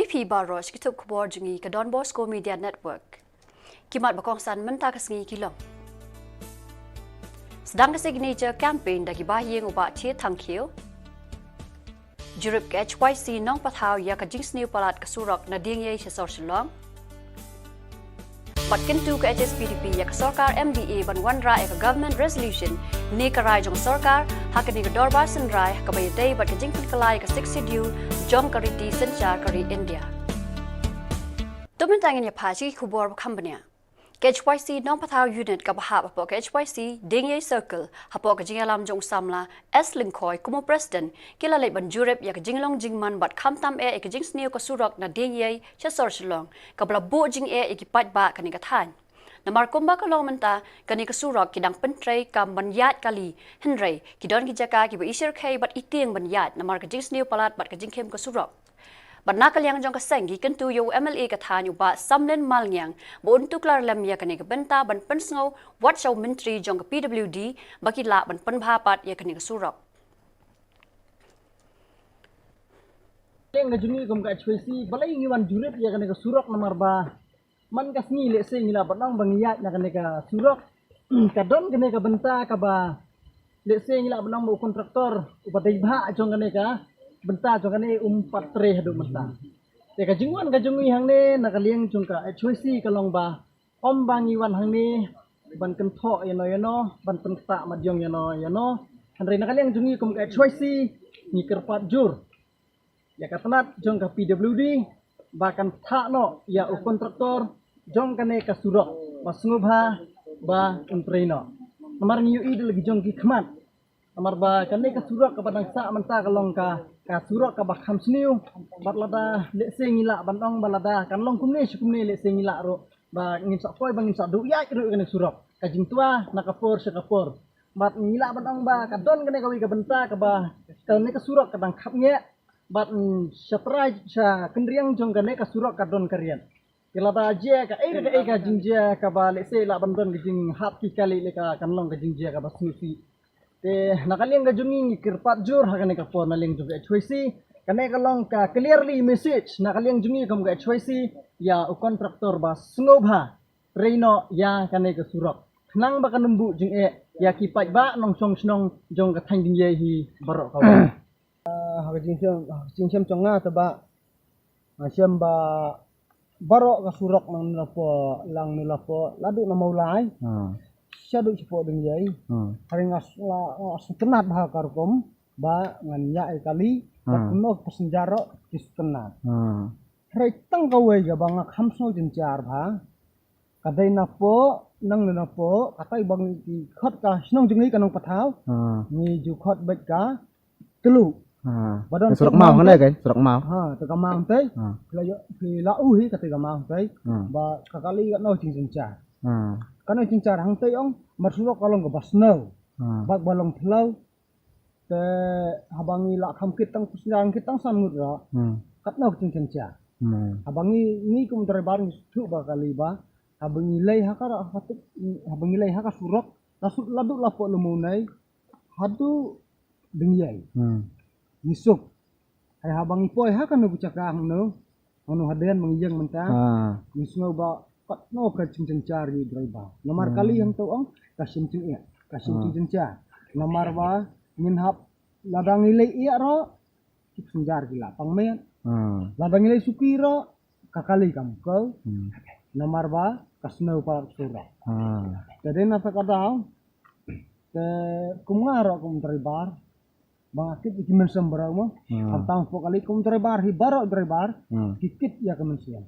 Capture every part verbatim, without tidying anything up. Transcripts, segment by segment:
Phi baroh sha ki tup khubor jong ngi ka Don Bosco Media Network. Ki mat ba kongsan mynta ka sngi ki long: Sdang ka signature campaign da ki bahaïing u Bah Thied Thangkhiew. Jurip ka H Y C Nongpathaw ïa ka jingsniew palat ka surok na Diengiei sha sor Shillong. Bad kyntu ka H S P D P ïa ka sorkar M D A ban wanrah ïa ka government resolution ne ka rai jong ka sorkar ha kane ka dorbar synrai ha kaba ïadei bad ka jingpynkylla ïa ka Sixth Schedule jong ka riti synshar ka ri India. To mynta ngin ïa phai sha ki khubor ba kham bniah. Ka H Y C Nongpathaw Unit kaba hap hapoh ka H Y C Diengiei Circle hapoh ka jingïalam jong u samla S Lyngkhoi kum u President ki la leit ban jurip ïa ka jinglong jingman bad khamtam eh ïa ka jingsniew ka surok na Diengiei sha sor Shillong kaba la buh jingeh ïa ki paidbah kane ka thaiñ. Namar kumba ka long mynta, kane ka surok ki dang pyntrei kam ban ïaid kali, hynrei ki don ki jaka kiba i shyrkhei bad i tieng ban ïaid namar ka jingsniew palat bad ka jingkhim ka surok. Bad na ka liang jong ka seng ki kyntu ïa u M L A ka thaiñ u Bah Samlin Malngiang ba un tuklar lem ïa kane ka bynta ban pynsngew wat sha u Myntri jong ka P W D ba ki lah ban pynbha pat ïa kane ka surok. Leng ka jong ngi kum ka H Y C balei ngi wan jurip ïa kane ka surok namar ba man ka sngi lehse ngi lah ban ong ba ngi ïaid na kane ka surok. Ka don kane ka bynta kaba lehse ngi lah ban ong ba u kontraktor uba dei bha jong kane ka bynta jong kane um pat trei haduh mynta. Te ka jingwan ka jong ngi hangne na ka liang jong ka H Y C ka long ba ym ba ngi wan hangne ban kynthoh ïano ïano, ban pynkta madiong ïano ïano. Hynrei na ka liang jong ngi kum ka H Y C ngi kyrpad jur ïa ka tnat jong ka P W D ba kan thah noh ïa u kontraktor jong kane ka surok ba sngewbha ba un trei noh. Namar ngi ïohi da la ki jong ki khmat. Namar ba kane ka surok kaba dang sah mynta ka long ka, ka surok kaba kham sniew. Bad lada lehse ngi lah ban ong ba lada kan long kumne shi kumne lehse ngi lah ruh ba ngin sa poi ba ngin sa duh ïaid ruh kane surok. Ka jingtwa na ka por sha ka por. Bad ngi lah ban ong ba ka don kane kawei ka bynta kaba kane ka surok ka dang khapngiah. Bad, mm, sha trai sha kynriang jong kane ka surok ka don ka riat. Te lada jia kaei kaei ka jingjia kaba lehse lah ban don ka jinghap ki kali leh ka kan long ka jingjia kaba sngewsih. Te na ka liang ka jong ngi ngi kyrpad jur ha kane ka por na liang jong ka H Y C. Kane ka long ka clearly message na ka liang jong ngi kum ka H Y C ïa u kontraktor ba sngewbha trei noh ïa kane ka surok. Khnang ba kan ym buh jingeh ïa ki paidbah nongshong shnong jong ka thaiñ Diengiei hi baroh kawei. Ah, ha ka jingshem, ha ka jingshem jong nga te ba, nga shem ba baroh ka surok nang nulapo, lang nulapo, la duh na Mawlai. Ha. Sha duh shapoh Diengiei. Ha. Hari nga s-, la, nga sngewtynnat bha ka rukom ba ngan ïaid kali, ba kumno ka passenger ruh ki sngewtynnat. Ha. Hynrei tang kawei kaba nga kham sngew jynjar bha. Ka dei napoh, nang napoh, katai ba ngi khot ka shnong jong ngi ka Nongpathaw. Ha. Ngi ju khot beit ka Tlu. Ha. Ba don ka surok maw hangne kan? Surok maw. Ha, te ka maw te. Ha. Phi la ïoh, phi la u hi kata ka maw te. Ha. Ba ka kali ka no jingjynjar. Ha. Ka no jingjynjar hangtei ong, mar surok ka long kaba sniew. Ha. Bad ba long phyllaw. Te haba ngi la kham kit tang pus, la kham kit tang san ngut ruh. Hmm. Katno ka jingjynjar. Hmm. Haba ngi, ngi kum driver ngi sngewthuh ba kali ba. Haba ngi leit ha ka, ha ka, haba ngi leit ha ka surok. La suk la duh la pok la mawlai. Haduh Diengiei. Hmm. Ngi suk. Hai haba ngi poi ha kano ka jaka hangno. Hangno hadien ba ngi ïeng mynta. Ah. Ngi sngew ba katno ka jingjynjar ïa u driver. Namar kali hangto ong ka shim jingeh, ka shim jingjynjar. Namar ba ngin hap lada ngi leit ïa ruh ki passenger ki la pang met. Ah. Lada ngi leit suki ruh ka kali kam ko. Hmm. Namar ba ka sniew palat surok. Ah. Te dei na kata ka daw te kum nga ruh kum driver ba nga kit ïa ki mynsiem baroh mo. Hmm. Khamtam hapoh kali kum driver hi baroh driver. Hmm. Ki kit ïa ka mynsiem.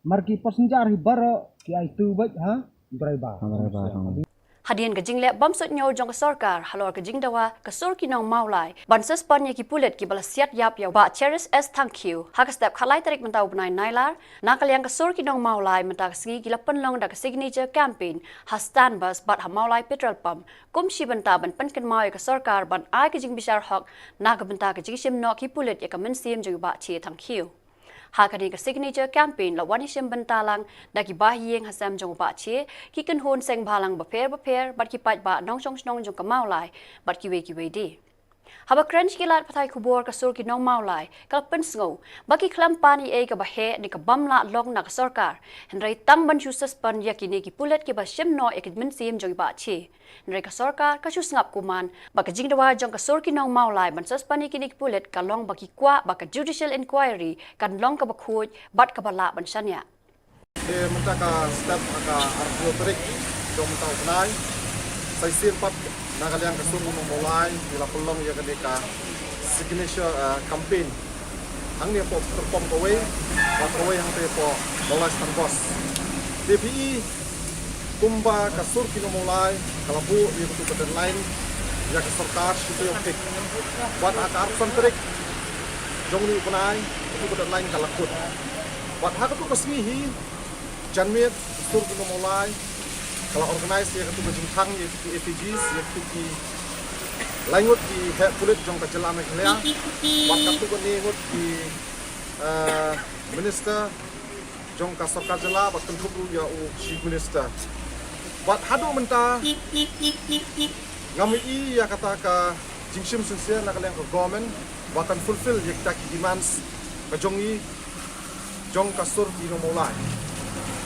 Mar ki passenger hi baroh ki aiti beit ha driver. Ha driver. Hmm. Hadien ka jingleh bym suidñiew jong ka sorkar halor ka jingdawa ka sur ki nong Mawlai ban suspend ïa ki pulit kiba la siat ïap ïa u Bah Cherish S Thangkhiew, ha ka step khatlai tarik mynta u bnai Nailar, na ka liang ka sur ki nong Mawlai mynta ka sngi ki la pynlong da ka signature campaign ha stand bus bad ha Mawlai petrol pump kum shi bynta ban pynkynmaw ïa ka sorkar ban ai ka jingbishar hok na ka bynta ka jingshim noh ki pulit ïa ka mynsiem jong u Bah Thied Thangkhiew. Ha kane ka signature campaign la wan ïashim bynta lang da ki bahaïing hasem jong u Bah Thied, ki kynhun seng bhalang bapher bapher bad ki paidbah nongshong shnong jong ka Mawlai bad kiwei kiwei de. Haba kren sha ki lad pathai khubor ka sur ki nong Mawlai ka la pynsngew ba ki khlem pan ei ei kaba heh ne ka bym lah long na ka sorkar, hynrei tang ban shu suspend ïa kine ki pulit kiba shim noh ïa ki mynsiem jong i Bah Shea. Hynrei ka sorkar ka shu sngap kumne ba ka jingdawa jong ka sur ki nong Mawlai ban suspend ïa kine ki pulit ka long ba ki kwah ba ka judicial inquiry kan long kaba khuid bad kaba lah ban shaniah. Te mynta ka step ha ka arphew tarik jong mynta u bnai, sa shisien pat na ka liang ka sur ki nong Mawlai ki la pynlong ïa kane ka signature, ah, campaign. Hangne hapoh petrol pump kawei, bad kawei hangtei hapoh Mawlai Stand Bus. Te phi i kumba ka sur ki nong Mawlai ka la buh ïa katu ka deadline ïa ka sorkar shu taïew thik. Bad ha ka arphew san tarik jong une u bnai katu ka deadline ka la kut. Bad ha katu ka sngi hi, janmiet ka sur ki nong Mawlai ka la organise ïa katu ka jingthang ïa katu ki F I Gs, ïa katu ki lai ngut ki heh pulit jong ka jylla Meghalaya, bad katto katne ngut ki, eh, minister jong ka sorkar jylla, bad kynthup ruh ïa u Chief Minister. Bad haduh mynta ngam i ïa kata ka jingshim sincere na ka liang ka government ba kan fulfill ïa kita ki demands ka jong i, jong ka sur ki nong Mawlai.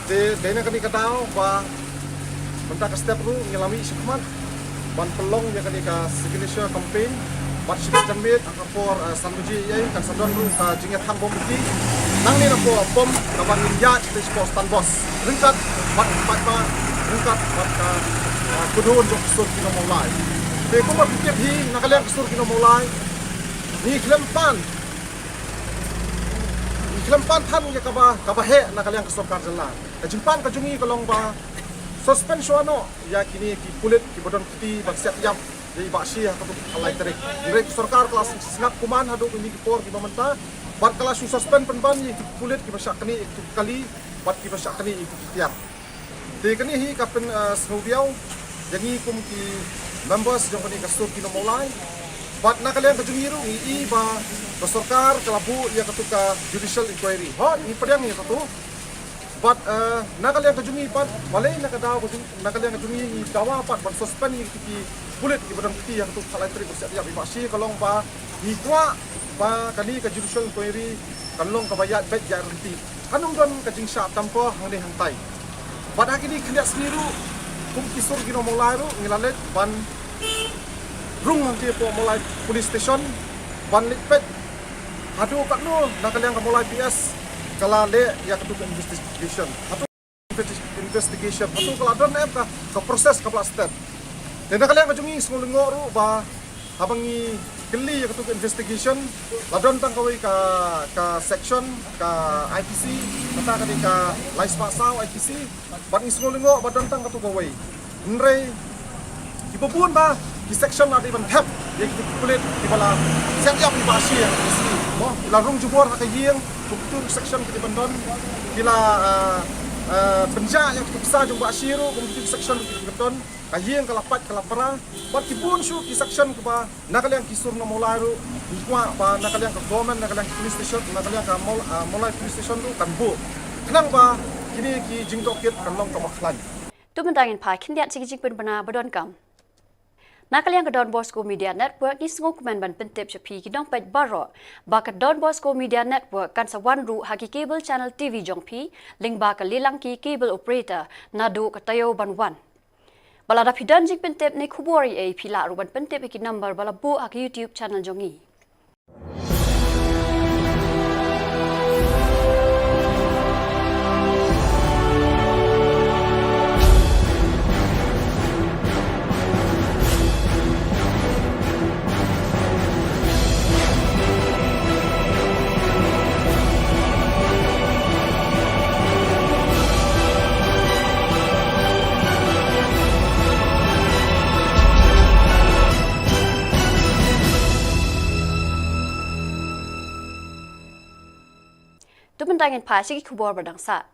Te dei na kane ka daw ba mynta ka step ruh ngi la mih shakhmat ban pynlong ïa kane ka signature campaign, bad shibit janmiet ha ka por, eh, san baje ïa kan sa don ruh ka jingïathang bom beti nangne na poh pump kaba ngin ïaid sha poh Stand Bus ryngkat bad paidbah, ryngkat bad ka, eh, kordor jong ka sur ki nong Mawlai. Te kumba phi tip hi na ka liang ka sur ki nong Mawlai ngi khlem pan, ngi khlem pan than ïa kaba, kaba heh na ka liang ka sorkar jylla. Ka jingpan ka jong ngi ka long ba suspend shuwa noh ïa kine ki pulit kiba don kti ban siat ïap ïa i Bah Shea ha katu ka lai tarik. Hynrei ka sorkar ka la sngap kumne haduh kine ki por kiba mynta, bad ka la shu suspend pynban ïa ki pulit kiba shah knieh ïa ki kali bad kiba shah knieh ïa ki tiar. Te kane hi ka pyn, eh, sngewdiaw ïa ngi kum ki members jong kane ka sur ki nong Mawlai. Bad na ka liang ka jong ngi ruh ngi i ba ka sorkar ka la buh ïa katu ka judicial inquiry. Hooid, ngi pdiang ïa katu. Bad, eh, na ka liang ka jong ngi pat, balei na ka daw ka jong, na ka liang ka jong ngi ngi dawa pat ban suspend ïa katu ki pulit kiba don kti ha katu ka lai tarik ban siat ïap i Bah Shea ka long ba ngi kwah ba kane ka judicial inquiry kan long kaba ïaid beit ïaid ryntih. Kan ym don ka jingshah tam ko hangne hangtai. Bad ha kine khyndiat sngi ruh kum ki sur ki nong Mawlai ruh ngi la leit ban rung hangtei hapoh Mawlai Police Station ban leit peit haduh katno na ka liang ka Mawlai P S ka la leh ïa katu ka investigation. Hato investigation hato ka la don em ka, ka process kaba la start. Te na ka liang ka jong ngi sngewlyngngoh ruh ba haba ngi kylli ïa katu ka investigation la don tang kawei ka, ka section ka I P C, kata ka dei ka lai spah saw I P C, bad ngi sngewlyngngoh ba don tang katu kawei. Hynrei kiba bun ba ki section la dei ban thep ïa ki pulit kiba la siat ïap ïa i Bah Shea, mo, ki la rung jubor ha ka ïing, kum kitu ki section ki dei ban don, ki la, eh, eh, pynjah ïa ki pisa jong i Bah Shea ruh, kum kitu ki section ki dei ban don. Ka ïing ka la pait ka la pra, bad ki bun shuh ki section kiba na ka liang ki sur nong Mawlai ruh ngi kwah ba na ka liang ka government, na ka liang ka police station, na ka liang ka Maw-, ah, Mawlai Police Station ruh kan buh khnang ba kine ki jingtohkit kan long kaba khlaiñ. To mynta ngin phai khyndiat sha ki jingpynbna ba donkam. Na ka liang ka Don Bosco Media Network ngi sngewkmen ban pyntip sha phi ki nongpeit baroh ba ka Don Bosco Media Network kan sa wan ruh ha ki cable channel T V jong phi lyngba ka Leelanki cable operator naduh ka taïew ban wan. Ba lada phi don jingpyntip ne khubor ei ei phi lah ruh ban pyntip ïa ki number ba la buh ha ka YouTube channel jong ngi. To mynta ngin phai sha ki khubor ba dang sah.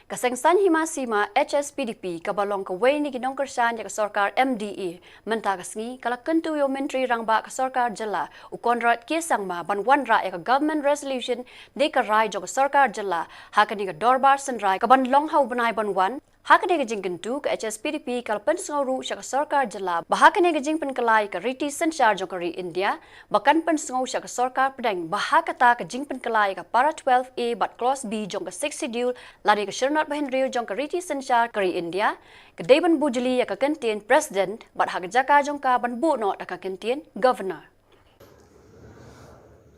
Ka Seng Saiñ Hima Sima H S P D P kaba long kawei na ki nongkyrshan ïa ka sorkar M D A mynta ka sngi ka la kyntu ïa u Myntri Rangbah ka sorkar jylla u Conrad K Sangma ban wanrah ïa ka Government Resolution ne ka rai jong ka sorkar jylla ha kane ka dorbar synrai kaban long ha u bnai ban wan Ha kane ka jingkyntu, ka H S P D P ka la pynsngew ruh sha ka sorkar jylla ba ha kane ka jingpynkylla ïa ka riti synshar jong ka ri India ba kan pynsngew sha ka sorkar pdeng ba ha kata ka jingpynkylla ïa ka para twelve A bad clause B jong ka Sixth Schedule lane ka shyrnod ba hynriew jong ka riti synshar ka ri India ka dei ban bujli ïa ka kyntien President bad ha ka jaka jong ka ban buh noh da ka kyntien Governor.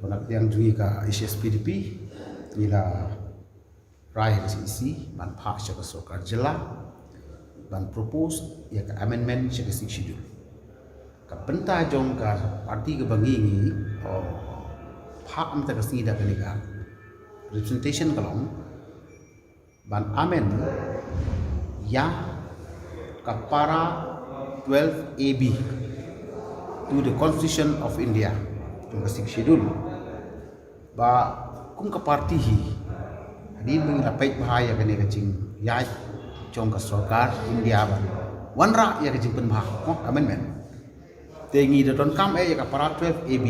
Bad na ka liang jong ngi ka H S P D P ngi la rai ha ka C E C ban phah sha ka sorkar jylla ban propose ïa ka amendment sha ka Sixth Schedule. Ka bynta jong ka party kaba ngi ngi phah mynta ka sngi da kane ka representation ka long ban amend ïa ka para twelve A B to the Constitution of India, to ka Sixth Schedule. Ba kum ka party hi hadien ba ngi la peit bha ïa kane ka jingïaid jong ka sorkar India ban wanrah ïa ka jingpynbha, oh, amendment. Te ngi da donkam eh ïa ka para twelve A B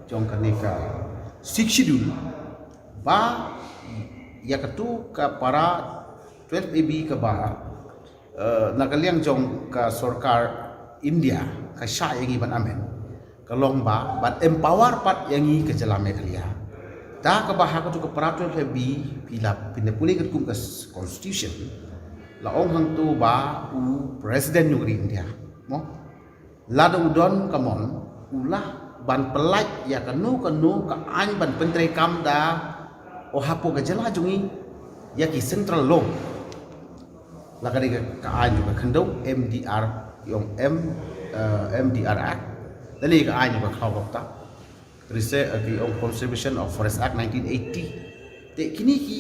jong kane ka Sixth Schedule ba ïa katu ka para twelve A B kaba, eh, na ka liang jong ka sorkar India ka shah ïa ngi ban amend ka long ba ban empower pat ïa ngi ka jylla Meghalaya. Da kaba ha katu ka para twelve A B phi la phin da pule katkum ka s-, constitution la ong hangtu ba u president jong ka ri India, mo, lada u don ka mon u lah ban pyllait ïa kano kano ka aiñ ban pyntreikam da, oh, hapoh ka jylla jong ngi ïa ki central law. La ka dei ka, ka aiñ jong ka khyndew M D R, ïong M, eh, M D R Act. Lane ka aiñ jong ka khlaw ka btap. Rese, eh, ki ong Conservation of Forest Act nineteen eighty. Te kine ki,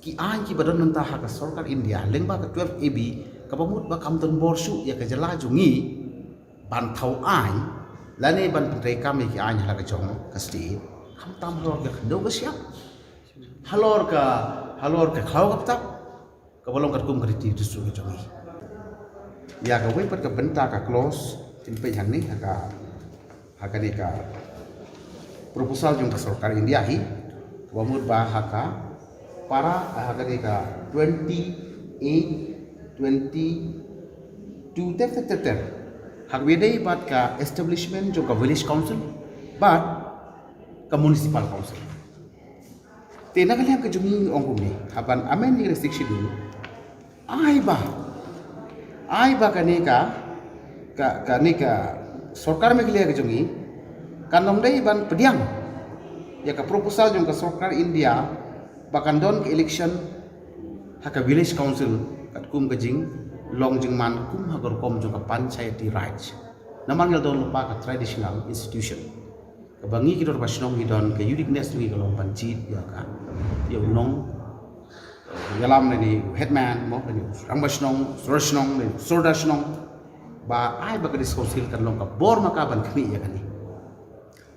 ki aiñ kiba don mynta ha ka sorkar India lyngba ka twelve A B kaba mut ba kam don bor shuh ïa ka jylla jong ngi ban thaw aiñ lane ban pyntreikam ïa ki aiñ ha la ka jong ka state, khamtam halor ka khyndew ka shyiap, halor ka, halor ka khlaw ka btap, kaba long katkum ka riti dustur ka jong ngi. Ïa kawei pat ka bynta ka clause, phin peit hangne ha ka, ha kane ka proposal jong ka sorkar India hi, kaba mut ba ha ka para, ha kane ka twenty A, twenty-two, ter ter ter ter, ha kaba ïadei bad ka establishment jong ka village council bad ka municipal council. Te na ka liang ka jong ngi ngi ong kumne, haba amend ïa ka Sixth Schedule, ai ba, ai ba kane ka, ka, kane ka sorkar Meghalaya ka jong ngi kan long dei ban pdiang ïa ka proposal jong ka sorkar India ba kan don ka election ha ka village council katkum ka jinglong jingman kum ha ka rukom jong ka Panchayati Raj. Namar ngi la don lypa ka traditional institution. Kaba ngi ki dorbar shnong ngi don ka uniqueness ngi ka long ban jied ïa ka, ïa u nong, eh, ïalam lane u headman mo, lane u rangbah shnong, sordar shnong, lane u sordar shnong. Ba ai ba ka district council kan long ka bor ma ka ban khmih ïa kane.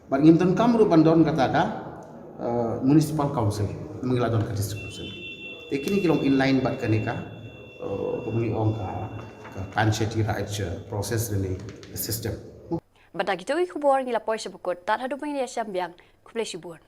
Bad ngim donkam ruh ban don kata ka, eh, municipal council, namar ngi la don ka district council. Te kine ki long in line bad kane ka, eh, kumba ngi ong ka, ka Panchayati Raj, eh, process lane system. Bad da kito ki khubor ngi la poi sha ba kut, tad haduh ba ngin ïashem biang, khublei shibun.